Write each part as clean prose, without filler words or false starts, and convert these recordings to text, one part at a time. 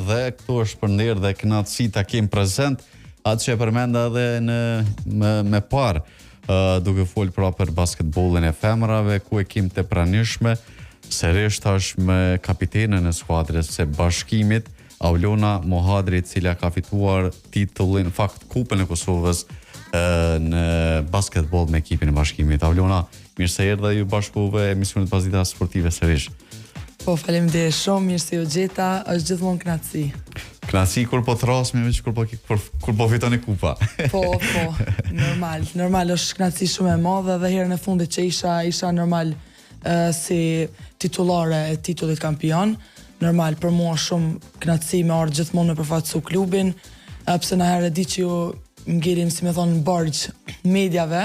dhe këtu është për nder dhe kënaqësi ta kem prezent atë që e përmenda edhe në më, më parë, uh, duke fol pra për basketbollin e femrave, ku e kem të pranishme sërish tashmë kapitenën e skuadrës së Bashkimit, Aulona Muhadri, e cila ka fituar titullin, në fakt Kupën e Kosovës në basketboll me ekipin e Bashkimit. Aulona, mirë se erdhe iu bashkuve emisionit Pasdita Sportive sërish. Po, faleminderit shumë, mirë se ju gjeta, është gjithmonë kënaqësi. Kënaqësi kur po thërrasim veç kur po kur, kur po fitoni kupa. po, po, normal, normal është kënaqësi shumë e madhe dhe herën e fundit që isha isha normal si titullare e titullit kampion. Normal, për mua shumë kënaqësi me ardhë gjithmonë me përfaqësu klubin, edhe pse naherë e di që ju ngelim, si me thonë, në borxh mediave,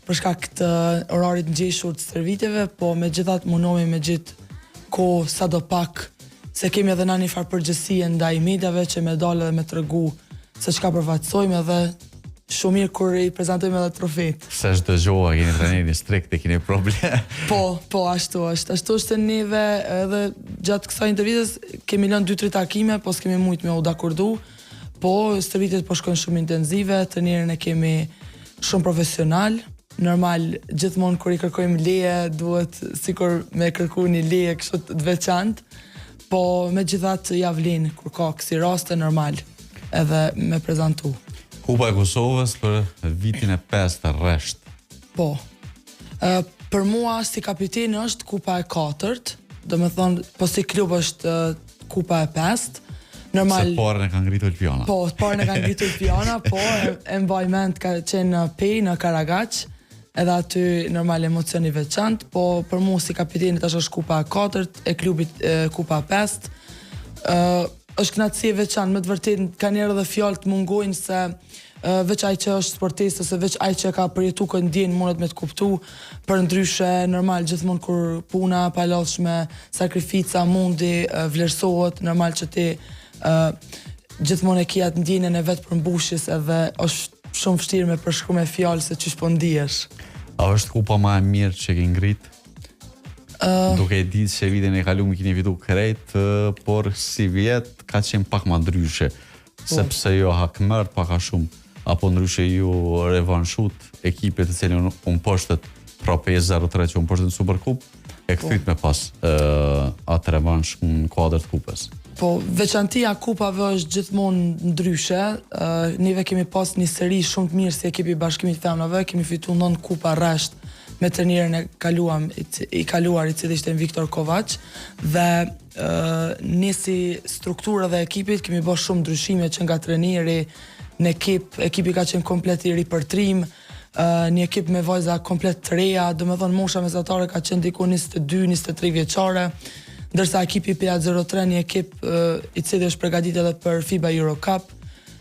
për shkak të orarit ngjeshur të stërvitjeve, po megjithatë mundohemi me gjetë kohë sado pak, se kemi edhe na një farë përgjegjësie ndaj mediave që me dalë edhe me tregu se çka përfaqësojmë edhe Shumë mirë kur i prezantojmë edhe trofetë. Se është dëgjova, keni trajnerin strikt e keni problem. po, po, ashtu është. Ashtu është neve edhe gjatë kësaj intervistës kemi lënë 2-3 takime, po s'kemi mujt me u dakordu. Po, stërvitjet po shkojnë shumë intenzive, trajnerin e kemi shumë profesional. Normal, gjithmonë kur i kërkojmë leje, duhet sikur me kërku një leje kështu të veçantë. Po, megjithatë ja vlen kur ka kësi raste normal. edhe me prezantu. Kupa e Kosovës për vitin e pestë rresht. Po. Ë për mua si kapiten është kupa e katërt, domethonë po si klub është kupa e pestë. Normal. Se parën e ka ngritur Ulpiana. Po, parën e ka ngritur Ulpiana, po e, e mbaj mend ka qenë në Pejë, në Karagaç. Edhe aty normal emocion i veçantë, po për mua si kapiteni tash është kupa e katërt, e klubit e, kupa e pestë. Ë është kënaqësi e veçantë, me të vërtetë kanjëherë edhe fjalët mungojnë se uh, veç ai që është sportist ose veç ai që ka përjetu këtë ndjenjë mundet me të kuptu, përndryshe normal gjithmonë kur puna e palodhshme, sakrifica, mundi uh, vlerësohet, normal që ti uh, gjithmonë e ki atë ndjenjën e vetëpërmbushjes edhe është shumë vështirë me përshkru me fjalë se qysh po ndihesh. A është kupa ma e mirë që ke ngrit? Uh, Duke e ditë se vitin e kalum i keni fitu krejt, por sivjet ka qenë pak ma ndryshe, po. sepse ju hakmerët pak a shumë, apo ndryshe ju revanshut ekipit të cilin u mposhtët, pra 5-0-3 që u mposhtët në Superkup, e po. kthyt me pas uh, atë revansh në kuadër të kupës. Po, veçantia e kupave është gjithmonë ndryshe. Uh, neve kemi pas një seri shumë të mirë si ekipi i Bashkimit Femrave, kemi fitu 9 kupa rresht me trajnerin e kaluam i kaluar i cili ishte Viktor Kovaç dhe ne si strukturë dhe ekipit kemi bërë shumë ndryshime që nga trajneri në ekip, ekipi ka qenë komplet i ripërtrim, një ekip me vajza komplet të reja, domethonë mosha mesatare ka qenë diku 22, 23 vjeçare, ndërsa ekipi Peja 03 një ekip i cili është përgatitur edhe për FIBA Euro Cup,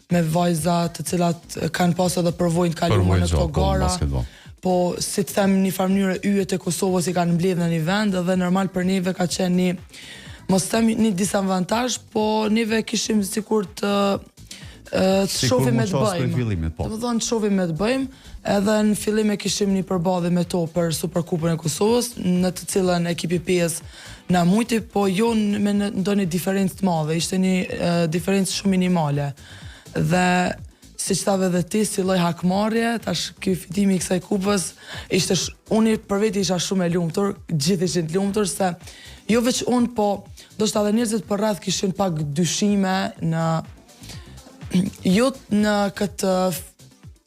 me vajza të cilat kanë pas edhe përvojë të kaluar në këto po, gara. Po, si të them, një farë mënyre yjet e Kosovës i kanë mbledh në një vend dhe normal për neve ka qenë një mos them një disavantazh, po neve kishim sikur të të shohim me të bëjmë. Fillimit, po. Domethonë të shohim me të bëjmë, edhe në fillim e kishim një përballje me to për Superkupën e Kosovës, në të cilën ekipi i Pejës na mujti, po jo me ndonjë diferencë të madhe, ishte një uh, diferencë shumë minimale. Dhe siç thave edhe ti, si lloj hakmarrje, tash ky fitimi i kësaj kupës ishte sh, unë për vete isha shumë e lumtur, gjithë ishin të lumtur se jo veç unë, po ndoshta edhe njerëzit përreth kishin pak dyshime në jo në këtë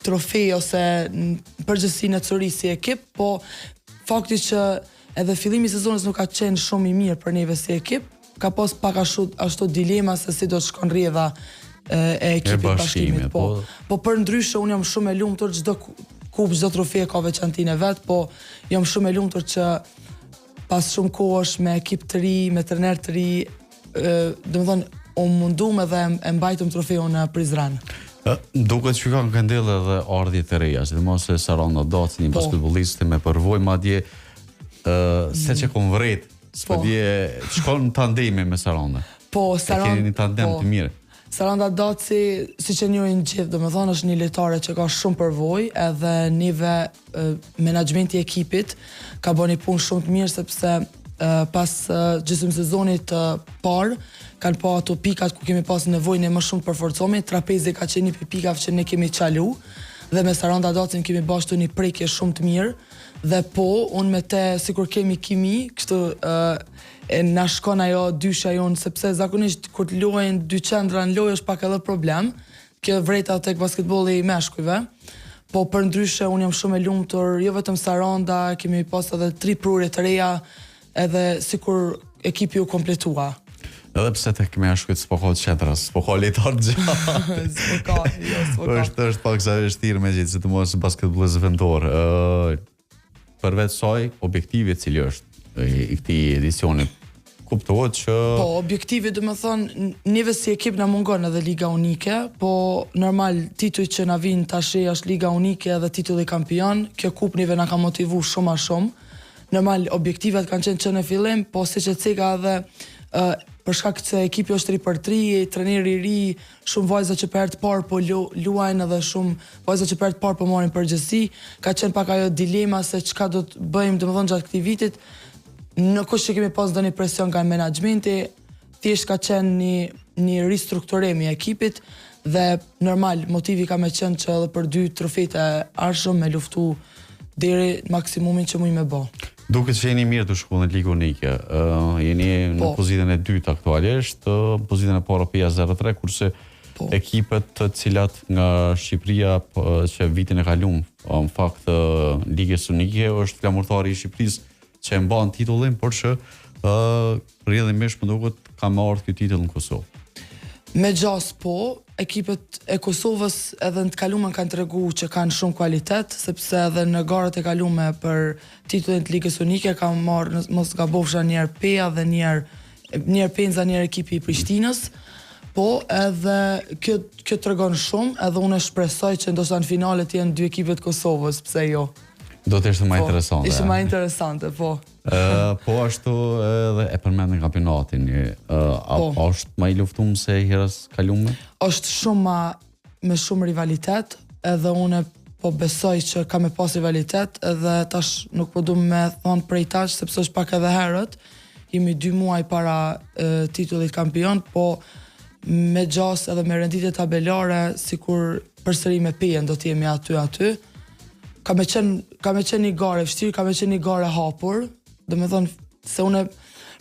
trofe ose në përgjithësi në ecuri si ekip, po fakti që Edhe fillimi i sezonit nuk ka qenë shumë i mirë për neve si ekip, ka pas pak ashtu ashtu dilema se si do të shkon rrjedha e, e ekipit e bashkimit, po. Po, po përndryshe unë jam shumë e lumtur çdo kupë, çdo trofe ka veçantinë e vet, po jam shumë e lumtur që pas shumë kohësh me ekip të ri, me trener të ri, domethonë u mundum edhe e mbajtëm trofeun në Prizren. Duket që kanë këndell edhe ardhje të reja, sidomos se Saranda Daci, një po. basketbolliste me përvojë madje ë se që kom vërejt, s'po po. di shkon në tandemi me Saranda. Po, Saranda. E keni një tandem po. të mirë. Saranda Daci, siç e njohin gjithë, domethonë është një lojtare që ka shumë përvojë, edhe neve menaxhmenti i ekipit ka bërë një punë shumë të mirë sepse pas gjysmë sezonit të parë. Kanë pa ato pikat ku kemi pas nevojë ne më shumë të përforcohemi, trapezi ka qenë një prej pikave që ne kemi çalu dhe me Saranda Dacin kemi ba ashtu një prekje shumë të mirë dhe po, unë me te sikur kemi kimi, kështu e na shkon ajo dyshja jonë sepse zakonisht kur të luajnë dy qendra në lojë është pak edhe problem. Kjo vret edhe tek basketbolli i meshkujve. Po përndryshe unë jam shumë e lumtur, jo vetëm Saranda, kemi pas edhe tri prurje të reja, edhe sikur ekipi u kompletua. Edhe pse tek meshkujt s'po ka qendra, s'po ka lojtar të gjatë. s'po ka, jo, s'po ka. Është është pak sa e vështirë me gjetë, sidomos basketbollist vendor. Ë përveç saj, objektivi cili është i, i këtij edicioni kuptohet që Po, objektivi domethonë, neve si ekip na mungon edhe Liga Unike, po normal titujt që na vinë tash është Liga Unike edhe titulli kampion, kjo kupë neve na ka motivu shumë ma shumë. Normal, objektivat kanë qenë që në fillim, po siç e ceka edhe uh, për shkak se ekipi është tri për tri, trajneri i ri, shumë vajza që për herë të parë po lu, luajnë edhe shumë vajza që për herë të parë po marrin përgjegjësi, ka qenë pak ajo dilema se çka do të bëjmë domethënë gjatë këtij vitit. Nuk është që kemi pas ndonjë presion nga menaxhmenti, thjesht ka qenë një një ristrukturim i ekipit dhe normal motivi ka me qenë që edhe për dy trofetë e ardhshëm me luftu deri në maksimumin që muj me bo. Duket që jeni mirë tu shku në Ligë Unike. Ë uh, jeni në po. pozitën e dytë aktualisht, uh, pozitën e parë Peja 03, kurse po. ekipet të cilat nga Shqipëria po, që vitin e kalum, në fakt Ligës Unike është flamurtari i Shqipërisë që e mban titullin, por që ë uh, rrjedhimisht më duket ka me ardhë ky titull në Kosovë. Me gjasë po, ekipet e Kosovës edhe në të kalumen kanë tregu që kanë shumë kualitet, sepse edhe në garat e kalume për titullin të Ligës Unike ka marrë, mos gabofsha njëherë Peja dhe njëherë njëherë Penza, njëherë ekipi i Prishtinës. Po, edhe kjo kjo tregon shumë, edhe unë shpresoj që ndoshta në finale të jenë dy ekipe të Kosovës, pse jo. Do të ishte më po, interesante. Ishte më interesante, po. Ë, po ashtu edhe e përmendën kampionatin. Ë, a po. është më i luftum se herës kalume? Është shumë ma me shumë rivalitet, edhe unë po besoj që ka me pas rivalitet, edhe tash nuk po du me thonë prej tash, sepse është pak edhe herët, jemi dy muaj para e, titullit kampion, po me gjasë edhe me renditje tabelare, sikur përsëri me Pejën do të jemi aty aty. Ka me qenë ka me qenë një garë e vështirë, ka me qenë një garë e hapur, domethonë se unë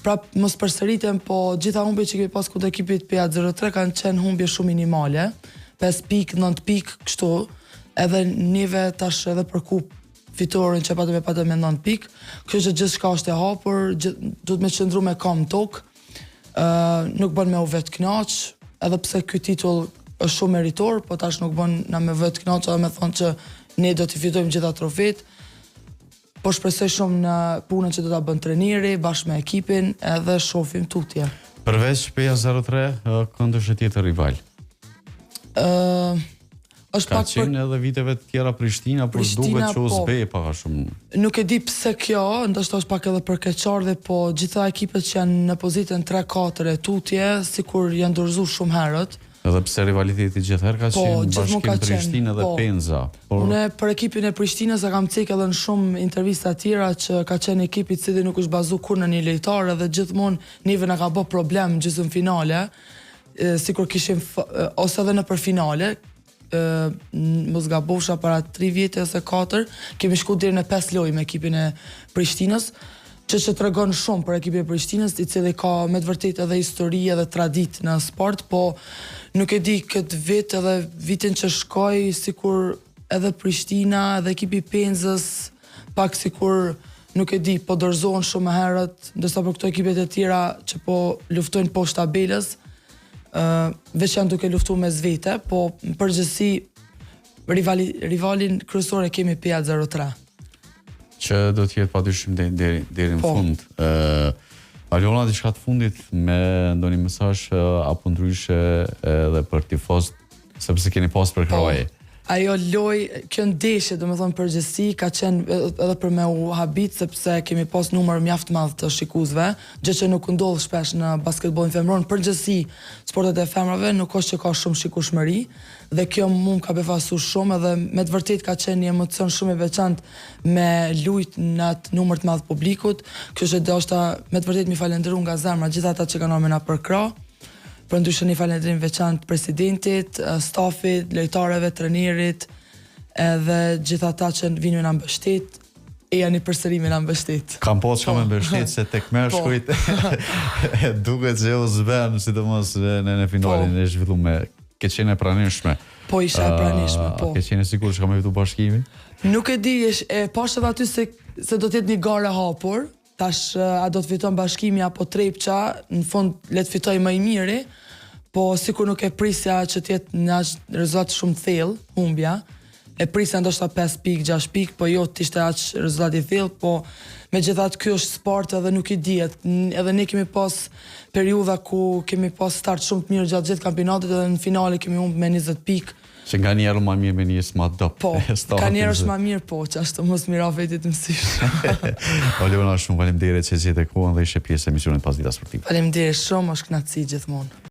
prap mos përsëritem, po gjitha humbjet që kemi pas kundër ekipit Peja 03 kanë qenë humbje shumë minimale, 5 pikë, 9 pikë, kështu. Edhe neve tash edhe për kupë fitoren që patëm e patëm me 9 pikë, kështu që gjithçka është e hapur, gjith, duhet me qëndru me kam n'tokë, uh, nuk bën me u vetëknaq, edhe pse ky titull është shumë meritor, po tash nuk bën na me vetëknaq edhe me thonë që ne do t'i fitojmë gjitha trofet. Po shpresoj shumë në punën që do ta bën trajneri bashkë me ekipin edhe shofim tutje. Përveç Peja 03, kënd është tjetër rival? Ë uh, është Ka pak për qenë edhe viteve të tjera Prishtina, por Prishtina, duket që u po. zbe pak a shumë. Nuk e di pse kjo, ndoshta është pak edhe për keqardhje, po gjitha ekipet që janë në pozitën 3-4 e tutje, sikur janë dorëzu shumë herët. Edhe pse rivaliteti gjithherë ka po, qenë Bashkim ka Prishtinë dhe po. Penza. Por... Unë për ekipin e Prishtinës e kam cek edhe në shumë intervista tjera që ka qenë ekip i cili nuk është bazu kurrë në një lojtar edhe gjithmonë neve na ka bë problem gjysmë finale, sikur kishim ose edhe nëpër finale, mos gabofsha para 3 vjetë ose 4, kemi shku deri në 5 lojë me ekipin e Prishtinës, që që tregon shumë për ekipin e Prishtinës, i cili ka me të vërtetë edhe histori edhe traditë në sport, po nuk e di këtë vit edhe vitin që shkoi sikur edhe Prishtina edhe ekipi i Penzës pak sikur nuk e di, po dorëzohen shumë më herët, ndërsa për këto ekipet e tjera që po luftojnë poshtë tabelës, ë uh, veç janë duke luftu mes vete, po në përgjithësi rivali, rivalin kryesor e kemi Peja 03. Që do të jetë padyshim deri deri deri në po. fund. Ë uh, Aliona diçka të fundit me ndonjë mesazh apo ndryshe edhe për tifozët sepse keni pas përkrahje. Po. Ajo loj, kjo ndeshje, domethonë përgjithësi, ka qenë edhe për me u habit, sepse kemi pas numër mjaft madh të shikuesve, gjë që nuk ndodh shpesh në basketbollin femëror, në përgjithësi sportet e femrave nuk është që ka shumë shikueshmëri dhe kjo mu më ka befasu shumë edhe me të vërtetë ka qenë një emocion shumë i veçantë me lujt në atë numër të madh publikut, kështu që dashta me të vërtetë mi falënderu nga zemra gjithë ata që kanë ardhur me na përkrah. Përndryshe një falënderim veçantë presidentit, stafit, lojtarëve, trenerit, edhe gjithë ata që vinë me na mbështet, e janë përsëri me na mbështet. Kam po çka me po. mbështet se tek meshkujt po. duket se u zben, sidomos në në finalen po. e zhvillume. Ke qenë e pranishme. Po isha e pranishme, po. Ke qenë e sigurt që ka me fitu Bashkimi? Nuk e di, e pashë edhe aty se se do të jetë një garë e hapur. Tash a do të fiton Bashkimi apo Trepça, në fund le të fitojë më i miri, po sikur nuk e prisja që të jetë në aq rezultat shumë të thellë, humbja. E prisja ndoshta 5 pikë, 6 pikë, po jo të ishte aq rezultat i thellë, po megjithatë ky është sport edhe nuk i dihet. Edhe ne kemi pas periudha ku kemi pas start shumë të mirë gjatë gjithë kampionatit edhe në finale kemi humbë me 20 pikë. Se nganjëherë ma mirë me nis ma dobët. Po, nganjëherë është ma mirë po, që ashtu mos mi ra vetit mësysh. Olivona, shumë faleminderit që gjete kohën dhe ishe pjesë e emisionit Pasdita Sportive. Faleminderit shumë, është kënaqësi gjithmonë.